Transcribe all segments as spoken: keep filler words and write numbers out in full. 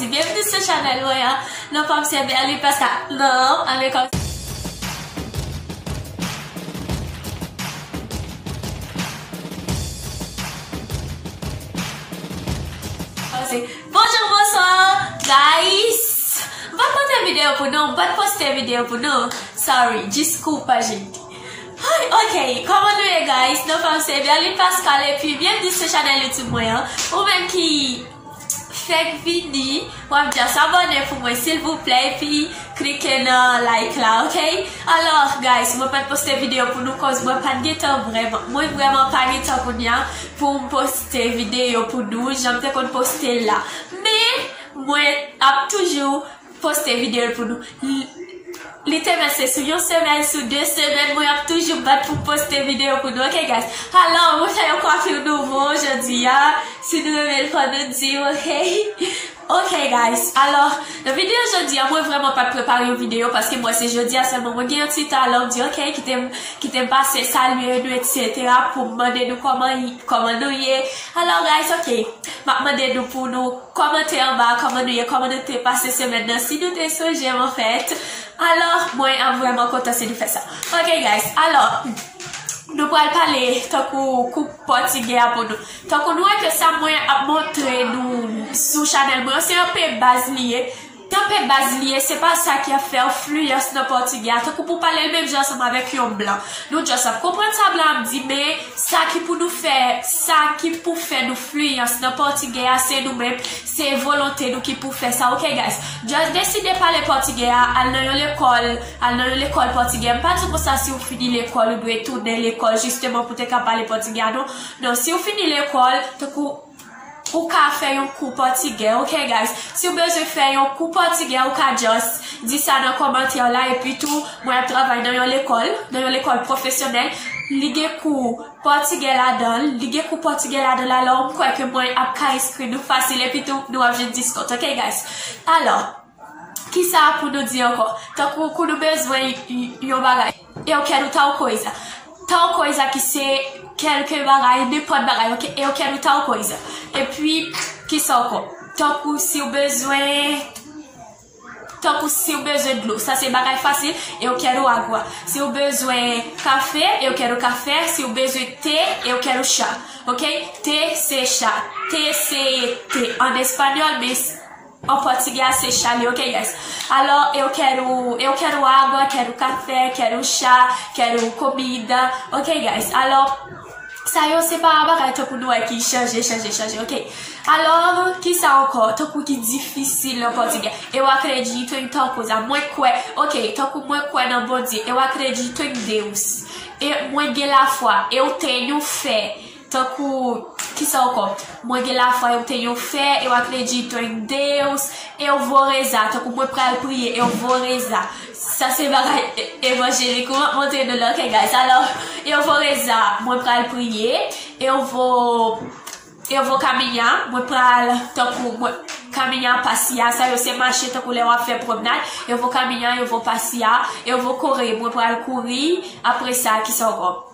Byenvni sou chanèl mwen an. Non pa m se Berly Pascal. Non, ale kòm Bonjou, bonswa, guys. M pa t monte videyo pou nou, m pa t poste videyo pou nou. Sorry, deskulpa, gente. Ay, ok, kòman nou ye, guys? Non pa m se Berly Pascal, epi byenvni sou chanèl YouTube mwen an. Ou menm ki fèk vini, w ap just abòne pou mwen, silvouplè, epi klike nan like la, ok? Alò, guys, mwen pa t poste videyo pou nou, cause mwen pa t gen tan vrèman. Mwen vrèman pa gen tan kounye a pou m poste videyo pou nou, jan m te konn poste l la. Men, mwen ap toujou poste videyo pou nou. Li, li te mèt se sou yon semèn, sou de semèn, mwen ap toujou bat pou poste videyo pou nou, ok, guys? Alò, mwen fè yon kwafi nouvo jodi a. Si nou renmen l, fò nou di, ok? Ok, guys. Alò, nan videyo jodi a, mwen vrèman pa t prepare yon videyo, paske mwen se jodi a sèlman mwen gen yon ti talan, m di, ok, kite m, kite m pase salye nou, etsetera, pou m mande nou kòman, kòman nou ye. Alò, guys, ok, m ap mande nou pou nou kòmante anba kòman nou ye, kòman nou te pase semèn nan, si nou te sonje m, anfèt. Alò, mwen ap vrèman kontan si nou fè sa. Ok, guys, alò, nou pral pale tankou kou pòtigè a pou nou. Tankou nou wè ke sa mwen ap montre nou sou chanèl mwen, se yon pe baz li ye. Tanpe baz li ye, se pa sa ki ap fè w fliyans nan pòtigè a. Tankou pou pale l menm jan ansanm avèk yon blan. Nou just ap konprann sa blan ap di, men sa ki pou nou fè, sa ki pou fè nou fliyans nan pòtigè a, se nou menm, se volonte nou ki pou fè sa, ok, guys? Just deside pale pòtigè a, al nan yon lekòl, al nan yon lekòl pòtigè. M pa di w konsa si w fini lekòl, ou dwe tounen lekòl, jisteman, pou te ka pale pòtigè a, non. Non, si w fini lekòl, tankou ou ka fè yon kou pòtigè, ok, guys? Si w bezwen fè yon kou pòtigè, ou ka just di sa nan kòmantè la, epi tou, mwen ap travay nan yon lekòl, nan yon lekòl pwofesyonèl, li gen kou pòtigè ladan l, li gen kou pòtigè ladan l, alò, m kwè ke mwen ap ka enskri nou fasil, epi tou, nou ap jwenn diskont, ok, guys? Alò, kisa pou nou di ankò? Tankou kou nou bezwen y-, y-, yon bagay, eu quero tal coisa. Tal coisa ki se kèlke bagay, nenpòt bagay, ok? Eu quero tal coisa. Epi, kisa ankò? Tankou si w bezwen, tankou si w bezwen dlo, sa se bagay fasil, eu quero água. Si w bezwen kafe, eu quero café. Si w bezwen te, eu quero chá, ok? Te se cha, te se te an espanyòl, men an pòtigè a se cha li, ok, guys? Alò, eu quero, eu quero água, quero café, quero chá, quero comida, ok, guys? Alò, sa yo se pa bagay tankou nou wè ki chanje, chanje, chanje, ok? Alò, kisa ankò? Tankou ki difisil nan pòtigè. Eu acredito em tal coisa. Mwen kwè, ok, tankou mwen kwè nan Bondye. Eu acredito em Deus. E mwen gen lafwa. Eu tenho fé. Tankou, kisa ankò? Mwen gen lafwa, eu tenho fé, eu acredito em Deus, eu vou rezar. Tankou mwen pral priye, eu vou rezar. Sa se bagay e-, evanjelik, ou ap montre nou la, ok, guys? Alò, eu vou rezar, mwen pral priye, eu vou, eu vou caminhar, mwen pral, tankou, mwen, caminhar, passear, sa yo se mache, tankou lè w ap fè pwomnad, eu vou caminhar, eu vou passear, eu vou correr, mwen pral kouri, apre sa, kisa ankò?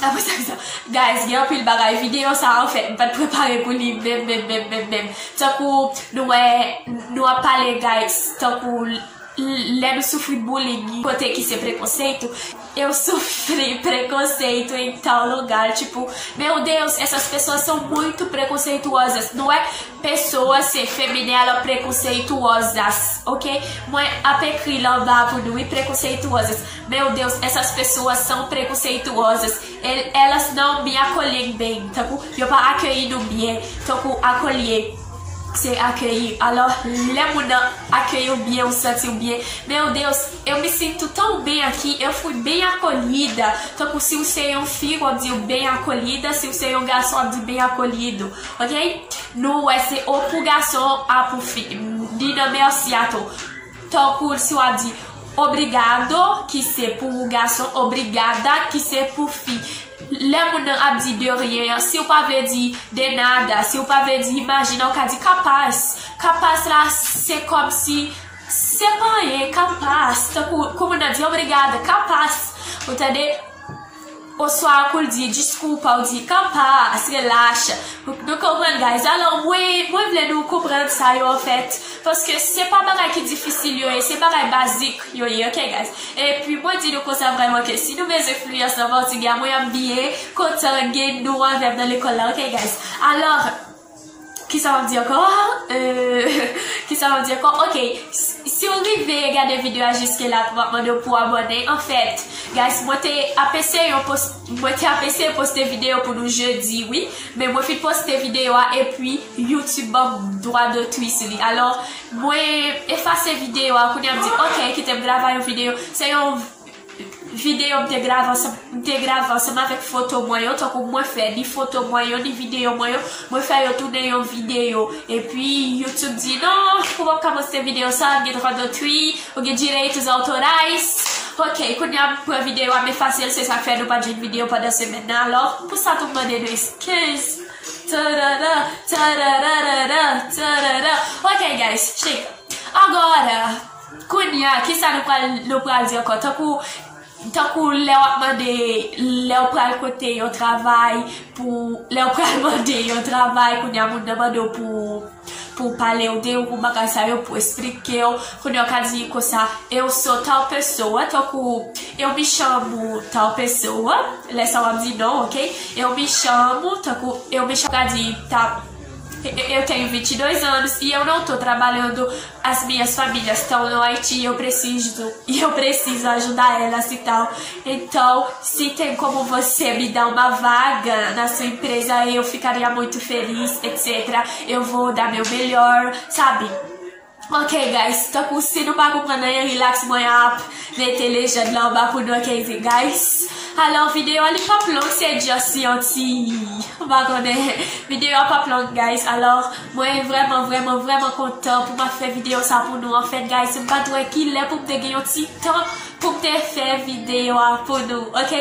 Apre sa, sa, guys, gen anpil bagay. Videyo sa, anfèt, m pa t prepare pou li menm, menm, menm, menm, menm. Tankou nou wè, nou ap pale, guys, tankou l-, lè nou soufri bullying, kote ki se preconceito. Eu sofri preconceito em tal lugar, tipo, meu Deus, essas pessoas são muito preconceituosas, não é? Pessoas se feminino preconceituosas, ok? Mwen ap ekri l anba pou nou, wi, preconceituosas. Meu Deus, essas pessoas são preconceituosas. El-, elas não me acolhem bem. Tankou, yo pa akeyi nou byen. Tankou, acolher, se accueillir. Alò, lè moun nan akeyi w byen, ou santi w byen. Meu Deus, eu me sinto tão bem aqui, eu fui bem acolhida. Tankou, si w se yon fi, w ap di w bem acolhida. Si w se yon gason, w ap di bem acolhido. Ok? Nou wè se o pou gason, a pou fi. Ni nan mèsi a tou. Tankou si w ap di obrigado, ki se pou gason, obrigada, ki se pou fi. Lè moun nan ap di de rien an, si w pa vle di de nada, si w pa vle di imajine, w ka di capaz. Capaz la, se kòmsi, se pa anyen, capaz. Tankou, kou moun nan di obrigada, capaz. Ou tande? Oswa kou l di diskou pa w di kanpas, relax. Nou konprann, guys. Alò, mwen, mwen vle nou konprann sa yo, anfèt. Paske se pa bagay ki difisil yo ye, se bagay bazik yo ye, ok, guys. Epi, mwen di nou konsa vrèman ke si nou bezwen fliyans nan pòtigè a, mwen ap byen kontan gen nou avè m nan lekòl la, ok, guys. Alò, kisa m ap di ankò? Euh, kisa m ap di ankò? Ok, s- si w rive gade videyo a jiske la, m ap mande w pou w abòne. Anfèt, guys, mwen te ap eseye yon post, mwen te ap eseye poste videyo pou nou jedi, wi. Men mwen fin poste videyo a, epi YouTube ban m dwa dotwi sou li. Alò, mwen efase videyo a, kounye a m di, ok, kite m grave yon videyo. Se yon videyo m te grave ansanm, m te grave ansanm avèk foto mwen yo, tankou mwen fè ni foto mwen yo, ni videyo mwen yo, mwen fè yo tounen yon videyo. Epi YouTube di, non, ou p ap ka poste videyo sa, ou gen dwa dotwi, ou gen direitos autorais. Ok, kounye a m pran videyo a, m efase l, se sa k fè nou pa t jwenn videyo pandan semèn nan. Alò, pou sa tou m mande nou eskiz. Tarara, tararara, tarara. Ok, guys, chega. Agora, kounye a, kisa nou pral, nou pral di ankò? Tankou, tankou lè w ap mande, lè w pral kote yon travay, pou, lè w pral mande yon travay, kounye a moun nan mande w pou, pou pale w de yon bagay sa yo, pou esplike w, kounye a w ka di konsa, eu sou tal pessoa, tankou, eu me chamo tal pessoa, lè sa w ap di non, ok? Eu me chamo, tankou, eu me chamo, ka di, ta, eu tenho vinte e dois anos e eu não tô trabalhando, as minhas famílias estão no Haiti, eu preciso, e eu preciso ajudar elas e tal. Então, se tem como você me dar uma vaga na sua empresa, eu ficaria muito feliz, etcetera. Eu vou dar meu melhor, sabe? Ok, guys, tankou si nou pa konprann anyen, relax, mwen ap mete lejand la anba pou nou, ok, guys. Alò, videyo a li p ap long, se just yon ti, m pa konnen, videyo a p ap long, guys. Alò, mwen vrèman, vrèman, vrèman kontan pou m ap fè videyo sa pou nou. Anfèt, guys, m pa t wè ki lè pou m te gen yon ti tan pou m te fè videyo a pou nou, ok?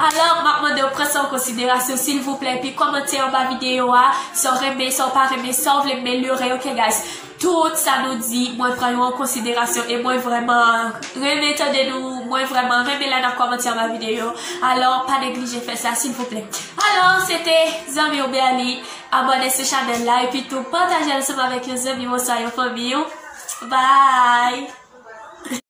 Alò, m ap mande w pran sa an konsiderasyon, silvouplè, epi kòmante anba videyo a, sa w renmen, sa w pa renmen, sa w vle m amelyore, ok, guys? Tout sa nou di, mwen pran yo an konsiderasyon e mwen vrèman renmen tande nou, mwen vrèman renmen lè n ap kòmante anba videyo. Alò, pa neglije fè sa, silvouplè. Alò, se te zanmi w Berly, abòne sou chanèl la, epi tou pataje l ansanm avèk yon zanmi w oswa yon fanmi w. Bye!